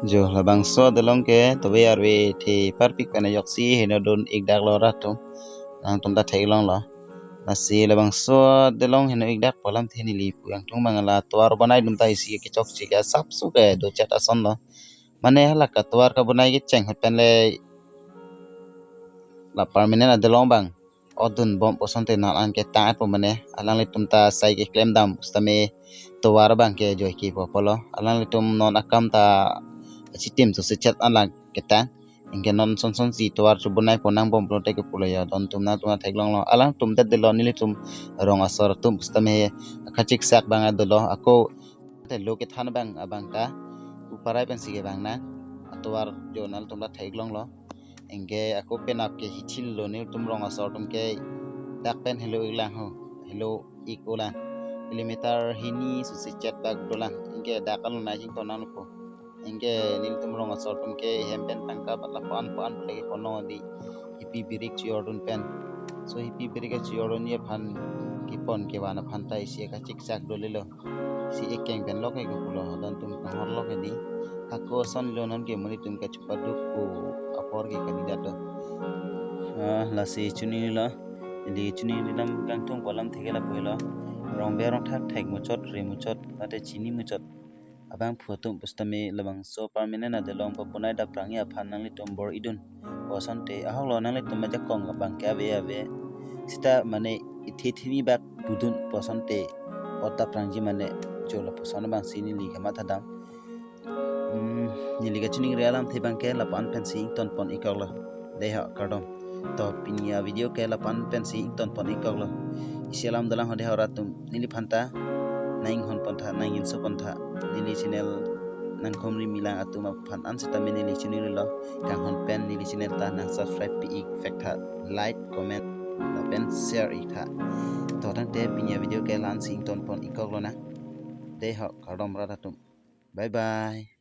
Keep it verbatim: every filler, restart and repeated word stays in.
Jo, labangso adelong ke tobe arve the parpik pen ajoksi heno dun-ik dak lo rat atum. Nangtum ta theklonglo. Lasi labangso adelong heno-ik dak pu alamthe neli pu kangtung abang la tovar bonai atum ta isi kechokche ke asapso kedo chet ason lo. Mane hala katovar kabonai kecheng ahut pen le la permanent adelong abang odun bom pu asonte nang an ketang-et po mane, alanglitum ta sai keklem dam pusitame tovar abang ke joike po apotlo. Alanglitum non akam ta achitim so sechet alang ketang. Anke non son sonsi tovar chobonai po nang bom pulote ke pulo ya, don atum nangtum ta theklonglo. Alangtum det delo, nelitum rong asor atum pusitame kachiksak abang dolo, ako te lo kethan abang abang ta uparai pensi kevang nang atovar jo, nangtum ta theklonglo. Anke ako penap ke hichil lo, nelitum rong asor atum ke dak pen helo-ik lang ho, helo-ik-o lang. Kilometer hini susi chet bak dolang. Anke dak along nai jing tonang lupo. Anke nelitum rong asor atum ke hem pen tangka bat lapu-an pu-an pule ke kono di hipi birik chiyordun pen. So hipi birik chiyordun aphan kepon kevan aphan ta isi kachiksak dolelo. Si ekeng pen lok ke pulo, don atum kanghor lok di. Hako ason lo non ke monit atum kachupaduk pu apor ke kandidat do. Ah, lasi chinilo. Ili chini lam kangtung pu alamthe ke lapu helo. Rongbe rongthak thek muchot, re muchot, mate chini muchot abangphu atum pusitame labangso permanent adelong pabonai dapprangji aphan nanglitum bor-idun pu asonte, ahoklo nanglitum ajakong abang ke ave ave. Sita mane ithe thimi bak pudun pu asonte ot dapprangji mane, jo lapuson abangsi neli kamatha dam. Hmm, neli kachiningri alamthe abang ke lapu-an pensi ington pon-ik koklo. Dei ho, kardom. To pini avideo ke lapu-an pensi ington pon-ik koklo. Isi alam dolang ho dei ho rat atum, neliphan ta nang-inghon pon tha, nang-inso pon tha. Neli channel nangkhumri milang atum aphan an sitame neli chiningrilo. Kanghon pen neli channel ta nang subscribe pi-ik vek tha, like, comment lapen share-ik tha. To tangte pini avideo ke la-ansi ington pon-ik koklo nang. Dei ho, kardom rat atum. Bye bye.